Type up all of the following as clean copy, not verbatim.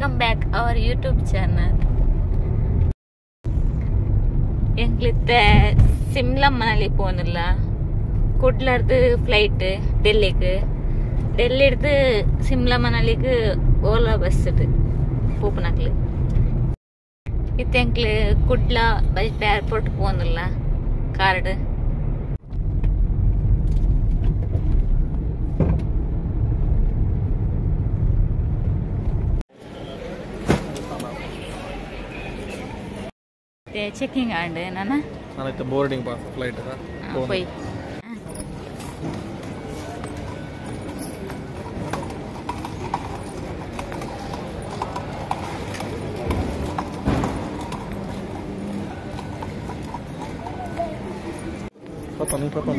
Welcome back our YouTube channel. ಎಂಕ್ಲಿತ್ತೆ ಸಿಮ್ಲಾ ಮನಾಲಿ ಪೋನಿಲ್ಲ ಕುಡ್ಲರ್ದು ಫ್ಲೈಟ್ ಡೆಲ್ಲಿಗೆ ಡೆಲ್ಲಿಡ್ದು ಸಿಮ್ಲಾ ಮನಾಲಿಗೆ ಓಲಾ ಬಸ್ ಪೋಪುನಕ್ಲು ಇತ್ತೆ ಎಂಕ್ಲು ಕುಡ್ಲ ಬಜ್ಪೆ ಏರ್ಪೋರ್ಟ್ ಪೋನಿಲ್ಲ ಕಾರ್ಡ್ ಚೆಕಿಂಗ್ ಆಂಡ್ ನಾನ ನಾನೈತೆ ಬೋರ್ಡಿಂಗ್ ಪಾಸ್ ಫ್ಲೈಟ್ ಪೋಯ್ ಪಾಪ ನೀ ಪಾಪ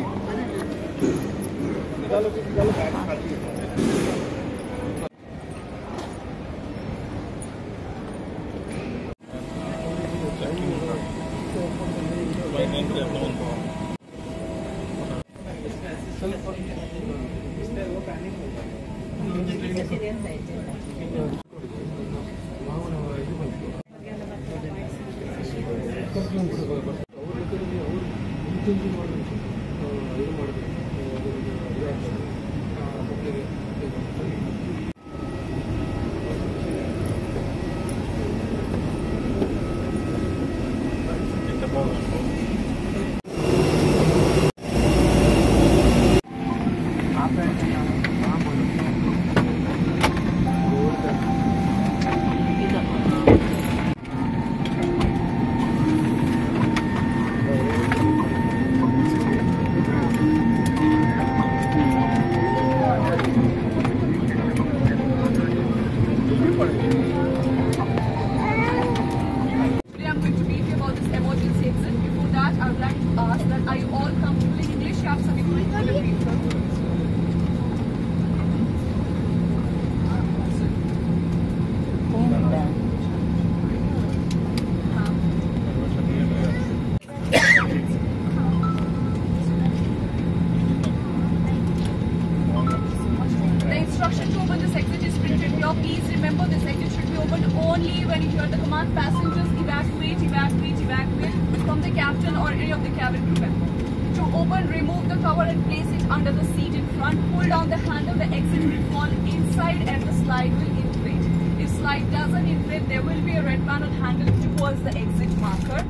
Please remember this exit should be opened only when you hear the command passengers evacuate, evacuate, evacuate from the captain or any of the cabin crew member. To open, remove the cover and place it under the seat in front. Pull down the handle, the exit will fall inside and the slide will inflate. If slide doesn't inflate, there will be a red panel handle towards the exit marker.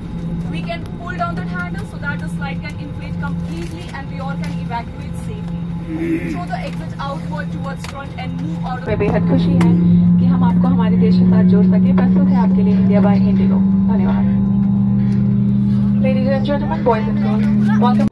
We can pull down that handle so that the slide can inflate completely and we all can evacuate safely. Throw the exit outward towards front and move out of. में बेहद खुशी है कि हम आपको हमारे देश के साथ जोड़ सके। प्रस्तुत है आपके लिए इंडिया बाय इंडिगो। धन्यवाद। Ladies and gentlemen, boys and girls, welcome.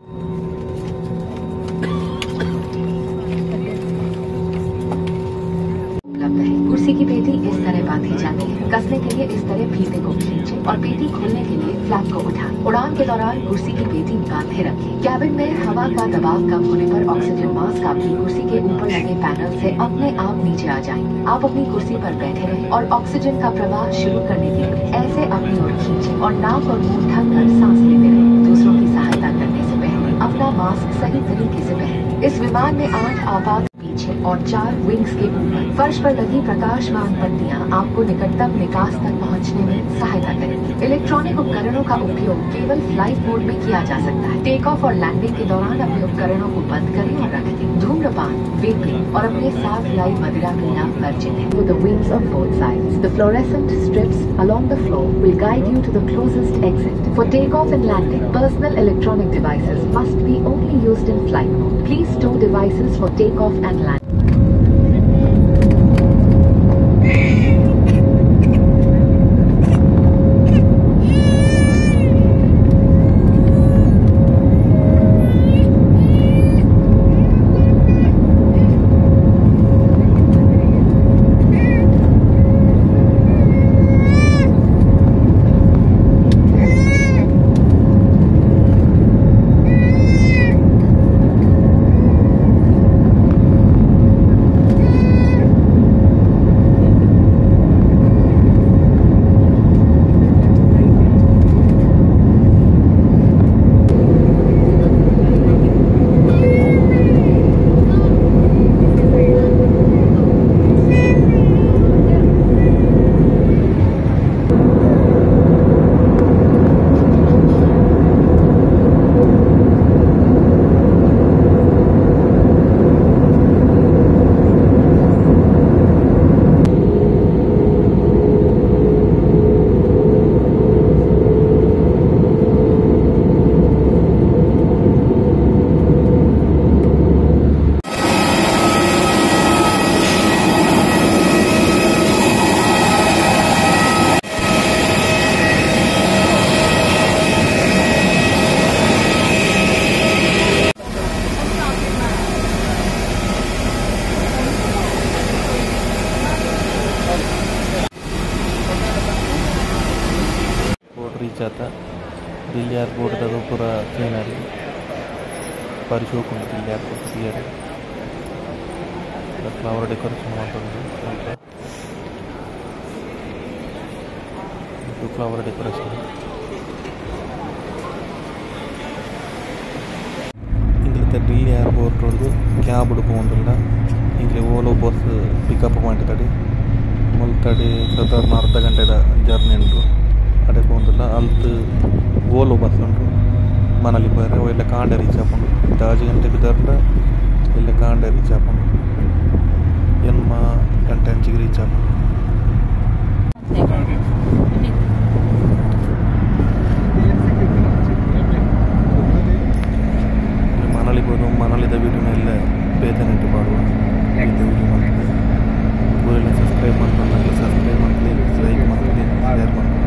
उपलब्ध है। कुर्सी की पेटी इस तरह बांधी जाती है। कसने के लिए इस तरह फीते को खींचे और पेटी खोलने के लिए फ्लैप को उठाएं। उड़ान के दौरान कुर्सी की पेटी बांधे रखें। कैबिन में हवा का दबाव कम होने पर ऑक्सीजन मास्क आपकी कुर्सी के ऊपर लगे पैनल से अपने आप नीचे आ जाएंगे। आप अपनी कुर्सी पर बैठे रहें और ऑक्सीजन का प्रवाह शुरू करने के लिए ऐसे अपनी ओर खींचे और नाक और मुंह ढक कर सांस लेते रहें। दूसरों की सहायता करने से पहले अपना मास्क सही तरीके से पहनें। इस विमान में 8 आपात पीछे और 4 विंग्स के ऊपर फर्श पर लगी प्रकाशमान पट्टियां आपको निकटतम निकास तक पहुंचने में सहायता करेंगी। इलेक्ट्रॉनिक उपकरणों का उपयोग केवल फ्लाइट मोड में किया जा सकता है। टेक ऑफ और लैंडिंग के दौरान अपने उपकरणों को बंद करें और रख दें। धूम्रपान, वेपिंग और अपने साथ लाई मदिरा पीना वर्जित है। With the wings on both sides, the fluorescent strips along the floor will guide you to the closest exit. For takeoff and landing, personal electronic devices must be only used in flight mode. Please store devices for takeoff and landing. Reach ಆತ Delhi airport ದ ಪೂರ scenery ಬಾರಿ ಶೋಕು ಉಂಡು Delhi airport ತೂಯರೆ flower decoration ಮಂತೊಂದು flower decoration ಇಂಗ್ಲಿತ Delhi airport ಡ್ದು ಕ್ಯಾಬ್ ಪೋವೊಂದುಲ್ಲ ಇಂಗ್ಲಿ ಓಲೋ ಬಸ್ ಪಿಕಪ್ ಮಂತುತಡೆ ಮುಲ್ತಡೆ ಸಾಧಾರಣ ಅರ್ಧ ಗಂಟೆದ ಜರ್ನಿ ಉಂಟು ಅಡೆ ಪೋವೊಂದುಲ್ಲ ಅಲ್ತ್ ಓಲೋ ಬಸ್ ಉಂಟು ಮನಾಲಿ ಪೋಯೆರೆ ಇಲ್ಲ ಕಾಂಡೆ ರೀಚ್ ಆಪುಂಡು 6 ಗಂಟೆಗ್ ಪಿದಾರ್ಂಡ ಇಲ್ಲ ಕಾಂಡೆ ರೀಚ್ ಆಪುಂಡು 8 ಗಂಟೆ ಅಂಚಿಗೆ ರೀಚ್ ಆಪುಂಡು. ಮನಾಲಿ ಪೋದು ಮನಾಲಿದ ವೀಡಿಯೋನ ಎಲ್ಲ ಬೇತನೆಟ್ಟು ಪಾಡುವ ಬೇತೆ ವೀಡಿಯೋ ಮಾಡ್ತದೆ. ಊರೆಲ್ಲ ಸಬ್ಸ್ಕ್ರೈಬ್ ಮಾಡ್ಕೊಂಡು ಸಬ್ಸ್ಕ್ರೈಬ್ ಮಾಡ್ಲಿ, ಲೈಕ್ ಮಾಡ್ಲಿ, ಶೇರ್ ಮಾಡ್ಲಿ.